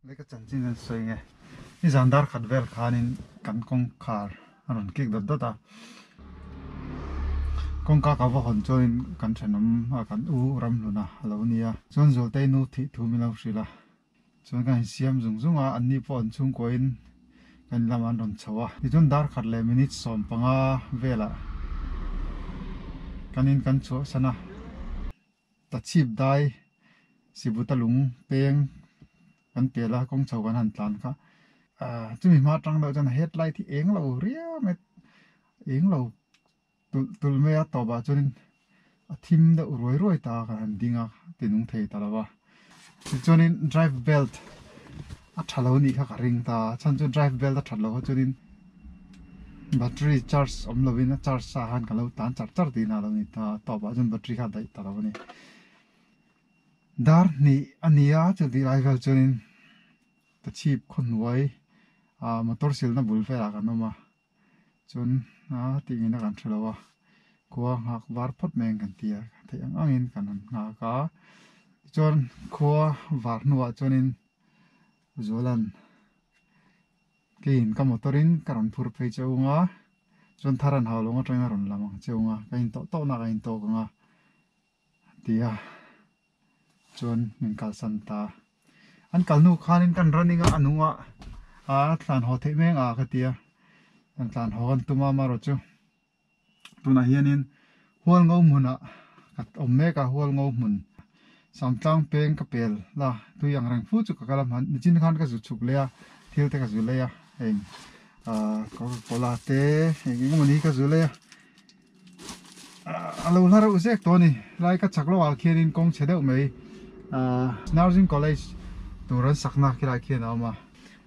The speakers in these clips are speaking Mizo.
Leka chanchin an sawi nge nizan dar khat vel khanin kan kawngkhar a rawn kik dawt dawt a kawngka ka va hawn chuanin kan thenawm a kan u ramhluna a lo ni a chuan Zualtei nu thih thu min lo hrilh a chuan kan insiam zung zung a anni pawh an chhungkuain kan lamah an rawn chho a tichuan dar khat leh minute 15 velah kan in kan chhuahsan a. Tachhip dai Sibuta lung peng kan pel a kawng chho kan han tlan kha ah chumi hma atang deuh chuan headlight hi eng lo riau mai eng lo tulh tulh mai a tawpah chuanin a thim deuh ruai ruai ta kan han ding a ti nung thei ta lo va tichuanin drive belt a tha lo anih kha ka ring ta a chhan chu drive belt a that loh kha chuanin battery charge awm lovin a charge sa khan ka lo tlan char char tihna a lo ni ta a tawpah chuan battery kha a daih ta lo a ni dar hnih a ni a chutih lai vel chuanin ka chhip khaw hnuai ah motor silna bul velah kan awm a. Chuan a tih ngei na kan hre lo a, khua nghak var phawt mai ang kan ti a, theih ang angin kan han nghak a. Tichuan khua var hnuah chuanin Zualan keiin ka motor in ka rawn phur phei che ung a, chuan thar an hau lawng atangin a rawn lam ang che ung a, ka intawh tawhna ka intawk ang a. Tia chuan min kalsan ta. An kal hnu khanin kan running a a nung a a tlan haw theih mek a ka tia. Kan tlan haw kan tum a amaherawh chu tunah hianin Hualngo hmunah ka awm mek a Hualngo hmun Samtlang peng ka pel la tui ang reng fu chu ka kal a hman nichin khan ka zu chhuk leh a thil te ka zu lei a heng ah coca cola te eng eng emawni hi ka zu lei a. A lo hla reuh zek tawh a ni helai ka chak lohah khianin kawng chhe deuh mai ahh nursing college tur an sakna khilai khian a awm a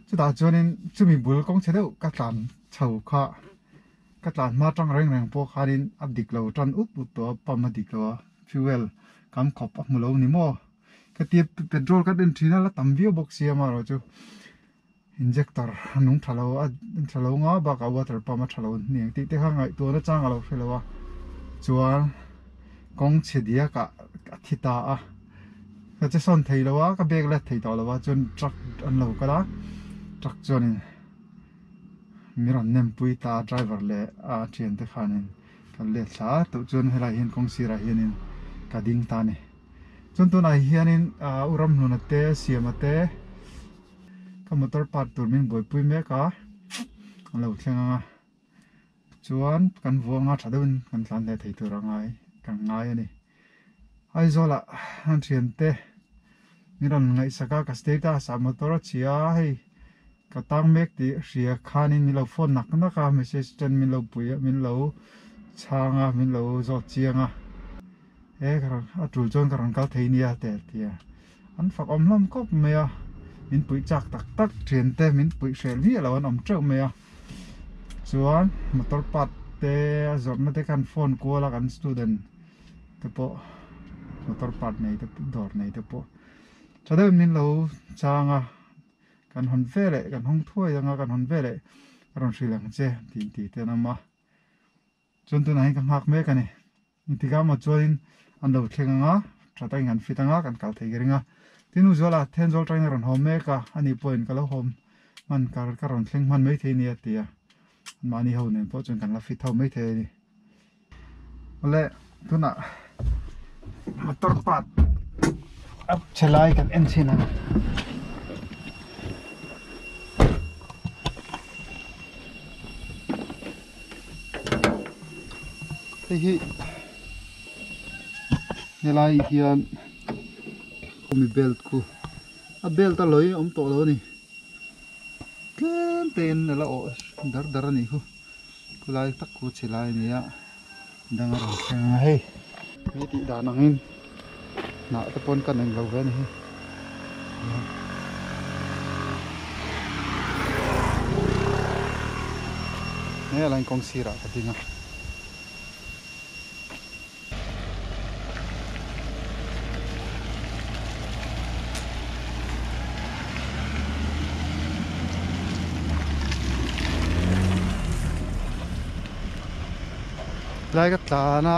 chutah chuanin chumi bul kawng chhe deuh ka tlan chho kha ka tlan hma tang reng reng pawh khanin a dik lo tan ut ut tawh a pump a dik lo a fuel kam khawp a hmu lo ni maw ka tia petrol ka en thin a la tam viau bawk sia amaherawh chu. Injector a nung tha lo a tha lo nga bakah water pump a tha lo aniang tih te kha ngaihtuah na chang a lo hre lo a chuan kawng chhe diak ah a thi ta a ka che sawn thei lo a ka bag let thei tawh lo a chuan truck an lo kal a truck chuanin min rawn nem pui ta a driver leh a thiante khanin kan let thla a tah chuan helai hian kawng sirah hianin ka ding ta a ni chuan tunah hianin ah u Ramhluna te Siama te. Ka motor part tur min buaipui mek a a lo thleng ang a chuan kan vuanga tha deuhin kan tlan leh thei tur a ngai kan ngai a ni Aizawl ah an thiante min rawn ngaihsak a ka status ah motor a chhia a hei ka tang mek tih hria khanin min lo phone nak nak a message ten min lo pui a min lo chhang a min lo zawt chiang a he ka rawn a tul chuan ka rawn kal thei nia te a ti a. An fak awm hlawm khawp mai a, min puih chak tak tak thian te min puih hreh viah lo an awm teuh mai a, chuan motor part te a zawrhna te khan phone kual a kan student te pawh motor part nei te dawr nei te pawh tha deuhin min lo chang a, kan hawn veleh kan hawng thuai ang a kan hawn veleh ka rawn hrilh ang che tih tih te an awm a, chuan tunah hian ka nghak mek a ni. Engtikah maw chuanin an lo thleng ang a, tha takin kan fit ang a, kan kal thei ka ring a. Tin Uzuala Thenzawl tangin a rawn haw mek a, ani pawhin ka lo haw hman ka ka rawn thleng hman maithei a ni a ti a. Mahni ho nen pawh chuan kan la fit ho maithei a ni. Awle tunah motor part a chhe lai kan en chhin ang. Hei hi helai hian khumi belt khu a belt a lawi awm tawh lo a ni tlem te in a la awh dar dar a nih khu khulai tak khu chhe lai a ni a dang a rawn thleng a hei mi tih dan ang in hnah te pawn ka nei lo ve a ni hi. He lai kawng sirah ka ding a. Lai ka tlan a.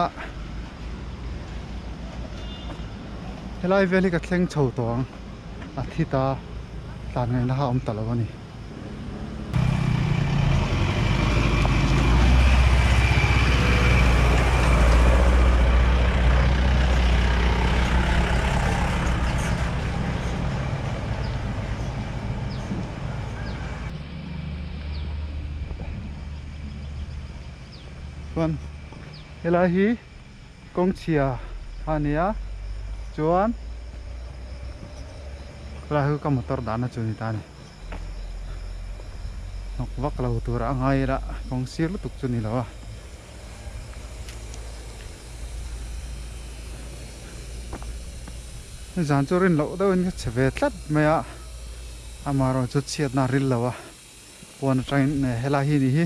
Helai vel hi ka thleng chho tawh ang a thi ta. Tlan ngaihna kha a awm ta lo a ni. Chuan helai hi kawng chhia a ni a chuan helai hi ka motor dahna chu a ni ta a ni hnawk vak lo tur a ngai ila kawng sir lutuk chu a ni lo a. Zan chu rin loh deuhin ka che ve tlat mai a amaherawhchu chhiatna a ril lo a. Pawn atangin helai hi ni hi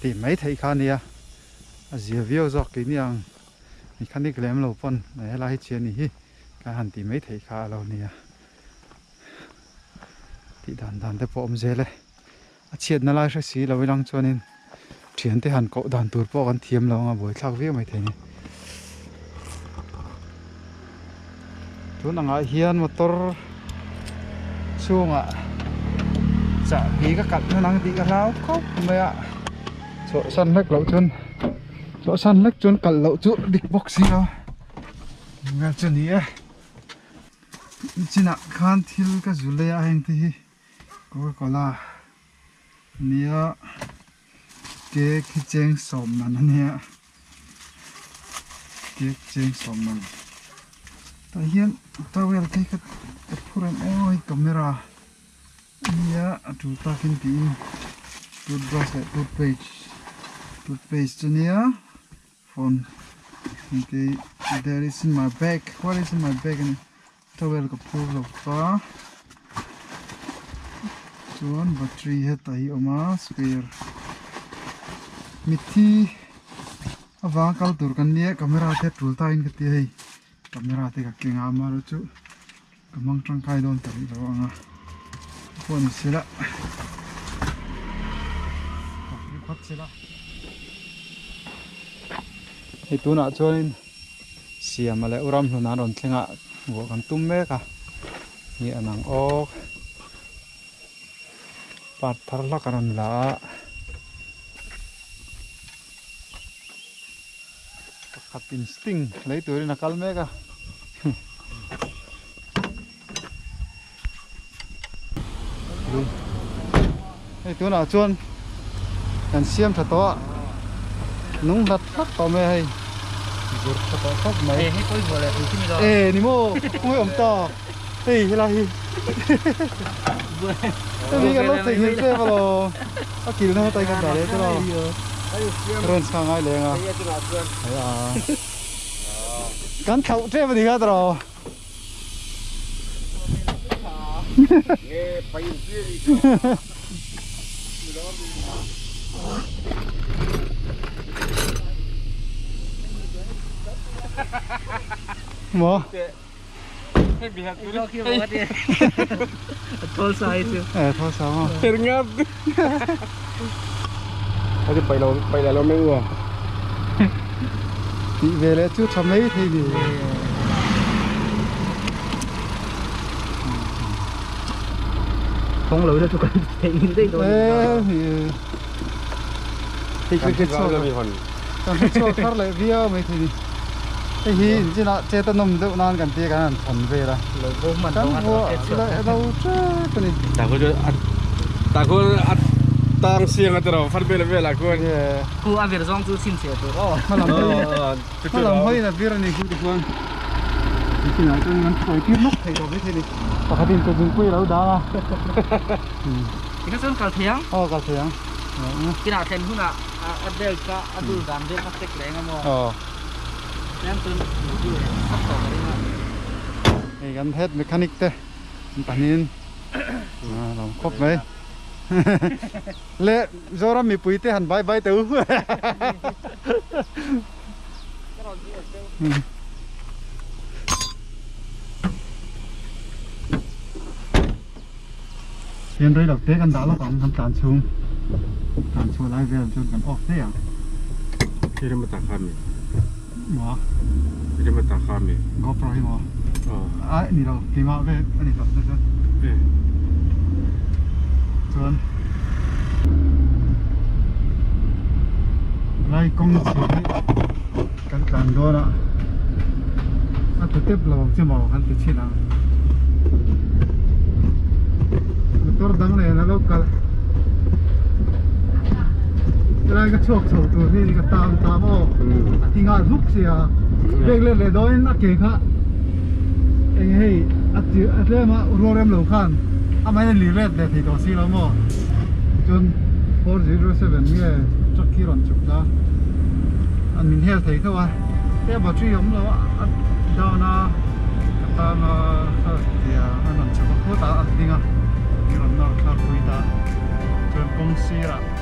tih mai theih kha a nia, a zia viau zawk kei ni ang mechanic lem lo pawn helai hi chhia ni hi kan han tih mai theih kha a lo nia. Tih dan dan te pawh a awm zel e, a chhiatna lai hre si lo ilang chuanin thiante han koh dan tur pawh kan thiam lo ang a buaithlak viau mai thei a ni. Tun angah hian motor chhungah chahbi ka kalh hman ang tih ka hlau khawp mai a chhuahsan hlek loh chuan chhuahsan hlek chuan kalh loh chu dik bawk si lo vel chu ni e chinah khan thil ka zu lei a heng te hi coca cola nia cake hi cheng sawm man a nia. Cake cheng sawm man tah hian towel te hi ka phur em em a hei camera ania a tul takin tiin toothbrush leh toothpaste toothpaste chu ania phone te there is in my bag what is in my bag ani towel ka phur lo ta chuan battery hetah hi a awm a spare mitthi avanga kal tur kan nia camera te a tul ta in ka ti a hei camera te ka keng a amaherawh chu ka hmang tangkai dawn ta rih lo ang a pawh ni se la ka phur phawt se la hei tunah chuanin. Siama leh u Ramhlun an rawn thleng a, vuah kan tum mek a, hi an ang awk. Part thar hlak a rawn la a. Pakhat in sting lei turin a kal mek a. Hei tunah chuan kan siam tha tawh a nung hlat hlat tawh mai a hei zur tha tawh khawp mai e hei pawi vuah leh tui khi e ni maw khawngaih awm ta hei helai hi hemi kan lo theihnghilh tlem alawm a kilna heta kan dah leh te lo rent kha a ngai leng a kan thlauh tlem a ni kha tawh. Maw? Eh, thol sa maw? Tih ve leh chu tha mai thei ni. Kawng lo chu kan theih ngil daih dawn. Hei kan kan hre chhuak thar leh viau mai thei ni. Hei hi inchina chet a nawm deuh nan kan tia kan han thawn vel a. Kan vuah leh lo tep a ni. Tang siang a tiraw fan vel vel ah khuan. Khu a vir zawng chu chhinchhiah tur aw. Hmalam hmalam hawiin a vir a ni khu tichuan nichinah chuan kan hruai tir nawk thei tawh maithei a ni. Pakhat in ka zungpui a lo dang a. Tikha chuan kal thei ang. Aw kal thei ang. Kinah thlen hunah a belt kha a dul dan vel kha check leh eng emaw. Aw. Tlem chuan dul leh sak tawh ka ring a. Hei kan head mechanic te an pahnihin a lawm khawp mai. Le Zoram mipui te han bye bye teh u. Hian rei lo te kan dah lawk ang kan tlan chhung tlan chhuah lai vel chuan kan off daih ang. Maw? GoPro hi maw? Aih ni lo keimah ve a ni tawp na chuan. Kawng chhe hi kan tlan dawn a, a tlu tep lo ang che maw kan ti thin ang. Motor dang nen a lo kal. Helai ka chhuak chho tur hi ka tam tam aw. A ti nghal hluk sia. Bek let leh dawnin a ke kha eng hei a ti a tlem a rual rem lo khan amah hian a lir let leh thei tawh si lo maw. Chuan 407 nge truck hi rawn chhuk ta a min hel thei tho a he battery awm lo a down a ka tang a kha tia a rawn chhuk a khawtah a ding a min rawn nawr thlak pui ta chuan kawng sirah.